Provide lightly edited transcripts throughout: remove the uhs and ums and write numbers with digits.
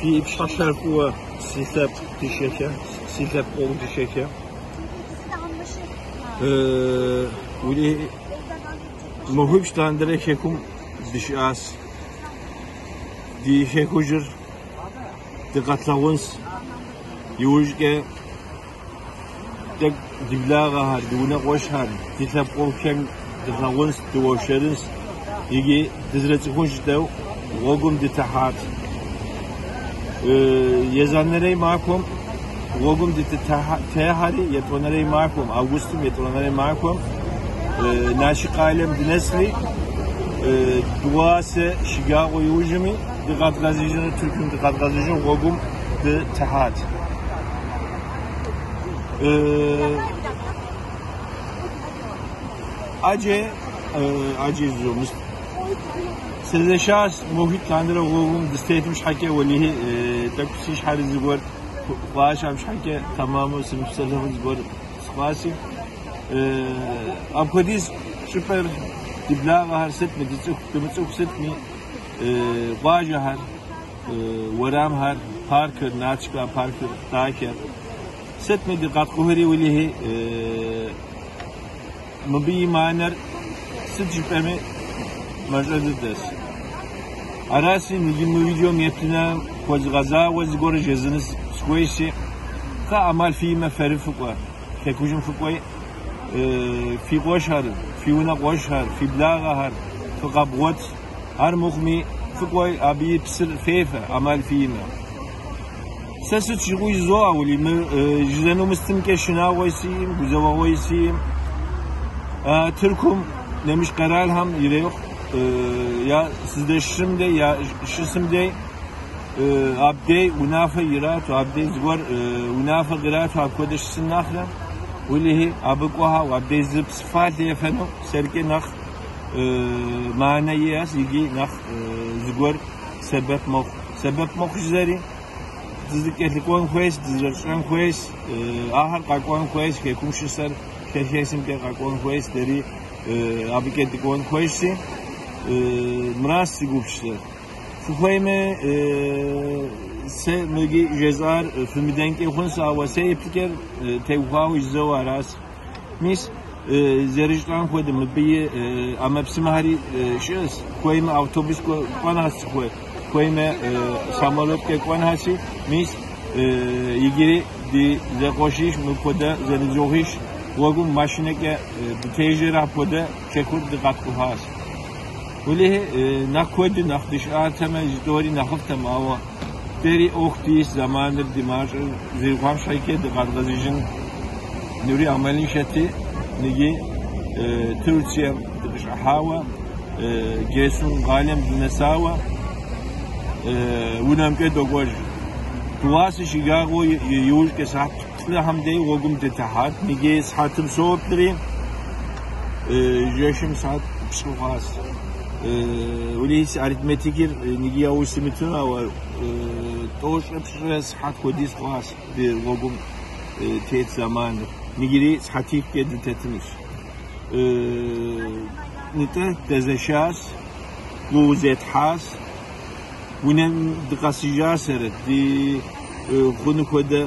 Фи пщхьэщэр фӏыуэ, си лъэпкъ дыщэхэ, си лъэпкъэгъу дыщэхэ. Уи махуипщӏ лъандэрэ хэкум дыщыӏащ. Ди хэкужьыр дыкъэтлъагъунщ. Иужькӏэ тӏэкӏу ди благъэхэр, ди унэкъуэшхэр, ди лъэпкъэгъухэм дылъагъунщ, дыуэршэрынщ. Икӏи дызэрыцӏыхун жытӏэу гъуэгум дытехьат. Езанэрей махуэм гъуэгум дытехьэри, етӏуанэрей махуэм, августым етӏуанэрей махуэм Налшык къалэм дынэсри, дыгъуасэ шэджагъуэ иужьми дыкъэдгъэзэжыну, Тыркум дыкъэдгъэзэжыну гъуэгум дытехьат. Ӏэджэ, ӏэджэ жызоӏэ. Сезэшащ махуитӏ лъандэрэ гъуэгум дыстетым щхьэкӏэ, уэлэхьи, тӏэкӏу си щхьэр зыгуэр хъуащ, абы щхьэкӏэ тэмэму сымыпсэлъэфу зыгуэр сыхъуащи. Апхуэдиз щӏыпӏэр ди благъэхэр сытми, ди цӏыху, дымыцӏыху сытми, къуажэхэр, уэрамхэр, паркыр, Налшык паркыр, дахэр. Сытми дыкъэткӏухьри, уэлэхьи, мыбы и мыхьэнэр сыт жыпӏэми мащӏэ дыдэщ. Аращи, иджы мы видеом еплъынэм хуэзгъэзауэ зыгуэр жезӏэну сыхуейщи, кхъыӏэ, ӏэмал фиӏэмэ фэри фыкӏуэ, хэкужьым фыкӏуи, фи къуэшхэр, фи унэкъуэшхэр, фи благъэхэр фыкъэбгъуэт. Ар мыхъуми, фыкӏуи, абы и псыр фефэ, ӏэмал фиӏэмэ. Сэ сыт щыгъуи жызоӏэ, уэлэхьи, мы жызӏэну мыстымкӏэ шынагъуэ сиӏым, гузэвэгъуэ сиӏым. Тыркум нэмыщӏ къэралхэм ирехъу я сыздэщысым дей, я щысым дей, абдей унафэ ирату, абдей зыгуэр унафэ кърату апхуэдэ щысын нэхърэ, уэлэхьи, абы кӏуэхэу, абдей зы псы фалъэ ефэну сэркӏэ нэхъ мыхьэнэ иӏэщ икӏи нэхъ зыгуэр сэбэп мэхъу. Сэбэп мэхъу жызэри, дызэкӏэлъыкӏуэн хуейщ, дызэрыщӏэн хуейщ, ахэр къэкӏуэн хуейщ, хэкум щысэр хэхэсымкӏэ къэкӏуэн хуейщ, дэри абыкӏэ дыкӏуэн хуейщи, мыращ си гупсысэр. Фыхуеймэ, сэ мыгы жезӏар фымыдэнкӏи хъунщ, ауэ сэ еплъыкӏэр теухуауэ жызоӏэ аращ. Мис зэрыжытӏам хуэдэ мыбы и ӏэмэпсымэхэри щыӏэщ. Хуеймэ автобус кӏуэнхэщ цӏыхур, хуеймэ самолеткӏэ кӏуэнхэщи, мис иджыри ди зэкъуэшищ мыпхуэдэ зэныбжьэгъуищ гъуэгум машинэкӏэ дытежэрэ апхуэдэ хэкур дыкъэткӏухьащ. Уэлэхьи, нэхъ куэду нэхъ дыщыӏатэмэ, жытӏори нэхъыфӏтэм, ауэ дэри ӏуэху дис зэманыр ди мащӏэр зэрихъуам щхьэкӏэ дыкъэдгъэзэжын нури ӏэмалыншэти, ныги Турцием дыкъыщӏыхьауэ, Гересун къалэм дынэсауэ унэмкӏэ докӏуэж. Дыгъуасэ шэджагъуэ иужькӏэ сыхьэт плӏыхэм дей гъуэгум дытехьат. Ныги сыхьэтым соплъри, жэщым сыхьэт пщӏы хъуащ. Уэлэхьи, си арифметикэр ныги яужь симытыну, ауэ тӏощӏрэ пщӏырэ сыхьэт хуэдиз хъуащ ди гъуэгум тет зэманыр. Ныгири сыхьэтихкӏэ дытетынущ. Нтӏэ, дезэшащ, гугъу зетхьащ, унэм дыкъэсыжащэрэт, ди хъуну хуэдэ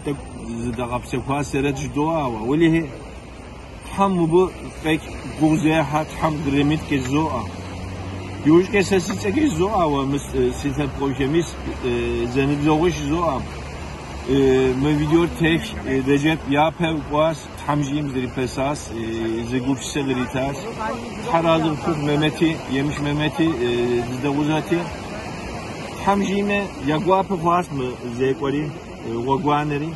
тӏэкӏу зыдагъэпсэхуащэрэт жыдоӏэ, ауэ уэлэхьи, Тхьэм мыбы фӏэкӏ гугъу зехьэ, Тхьэм дремыткӏэ жызоӏэ. Иужькӏэ сэ си цӏэкӏэ жызоӏэ, ауэ мы си лъэпкъэгъухэм мис зэныбжьэгъуищ жызоӏэ. Мы видеор техщ, Реджеп япэ кӏуащ, Тхьэм жиӏэм зрипэсащ, зы гупсысэ къритащ. Тхьэр арэзы къыпхухъу Мемети, Емыш Мемети дыздэгъусати. Тхьэм жиӏэмэ, я гуапэ хъуащ мы зекӏуэри, гъуэгуанэри.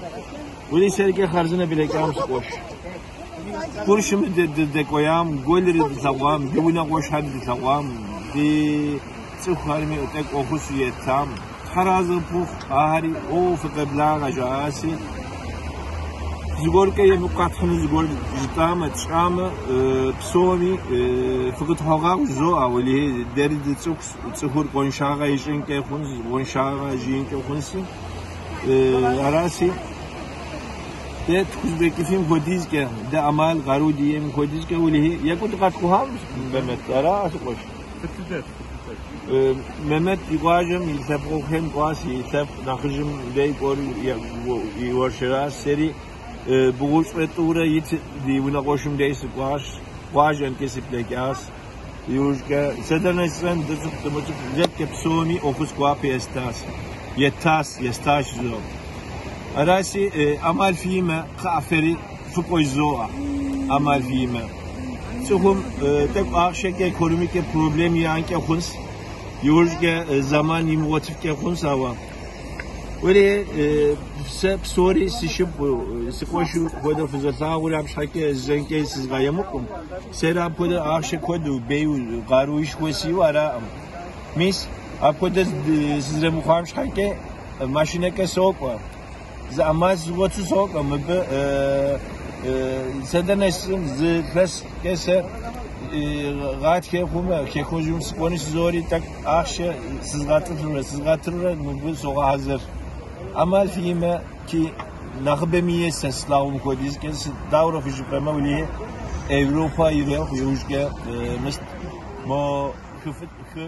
Уэри сэркӏэ хъарзынэ блэкӏам си къуэш. Къуршым дыдэкӏуеям, гуэлри дылъэгъуам, ди унэкъуэшхэр дылъэгъуам, ди цӏыхухэрми тӏэкӏу ӏуэхущ еттам. Тхьэр арэзы къыпхухъу, ахэри, о, фыкъеблагъэ жаӏаси. Зыгуэркӏэ емыкӏу къэтхьыну зыгуэр жытӏамэ, тщӏамэ, псоми фыкъытхуэгъэгъу жызоӏэ, уэлэхьи, дэри дыцӏыхущ, цӏыхур къуаншагъэ ищӏынкӏэ хъунщ, къуаншагъэ жиӏэнкӏэ хъунщи. Араси, дэ тхузэфӏэкӏыфым хуэдизкӏэ, дэ ӏэмал къару диӏэм хуэдизкӏэ, уэлэхьи, екӏуу дыкъэткӏухьам, Мэмэт, ара си къуэш. Фӏы дыдэщ, фӏы дыдэщ. Мэмэт и къуажэм и лъэпкъыхэм кӏуащ, и лъэпкъ нэхъыжьым дей кӏуэри уэршэращ. Сэри бгъущӏрэ тӏурэ ит ди унэкъуэшым дей сыкӏуащ, къуажэмкӏэ сыблэкӏащ. Иужькӏэ сэ дэнэ сщӏэн, дыцӏыху дымыцӏыху, зэкӏэ псоми ӏуэхус гуапэ естащ, еттащ, естащ жызоӏэ. Араси, ӏэмал фиӏэмэ, кхъыӏэ фэри фыкӏуэ жызоӏэ, ӏэмал фиӏэмэ. Цӏыхум тӏэкӏу ахъшэкӏэ, экономикэ проблем иӏэнкӏэ хъунщ, иужькӏэ зэман имыгъуэтыфкӏэ хъунщ, ауэ уэри сэ псори си шыпхъу, си къуэшу хуэдэу фызолъагъури, абы щхьэкӏэ зэнкӏэ сызгъэемыкӏум. Сэри апхуэдэ ахъшэ куэду, бейуэ, къаруушхуэ сиӏэу араӏым. Мис, апхуэдэ сызэрымыхъуам щхьэкӏэ машинэкӏэ сокӏуэ. Зы ӏэмал згъуэту сокӏуэ мыбы. Сэ дэнэ сщӏын, зы илъэскӏэ сэ гъатхэ хъумэ, хэкужьым сыкӏуэну сызори, тӏэкӏу ахъшэ сызгъэтӏылъурэ, сызгъэтырурэ мыбы согъэхьэзыр. ӏэмал фиӏэмэ, ки нэхъыбэми ей сэ слъагъум хуэдизкӏэ, дауэрэ хужыпӏэмэ, уэлэхьи Европэ ирехъу иужькӏэ мыст мо хы.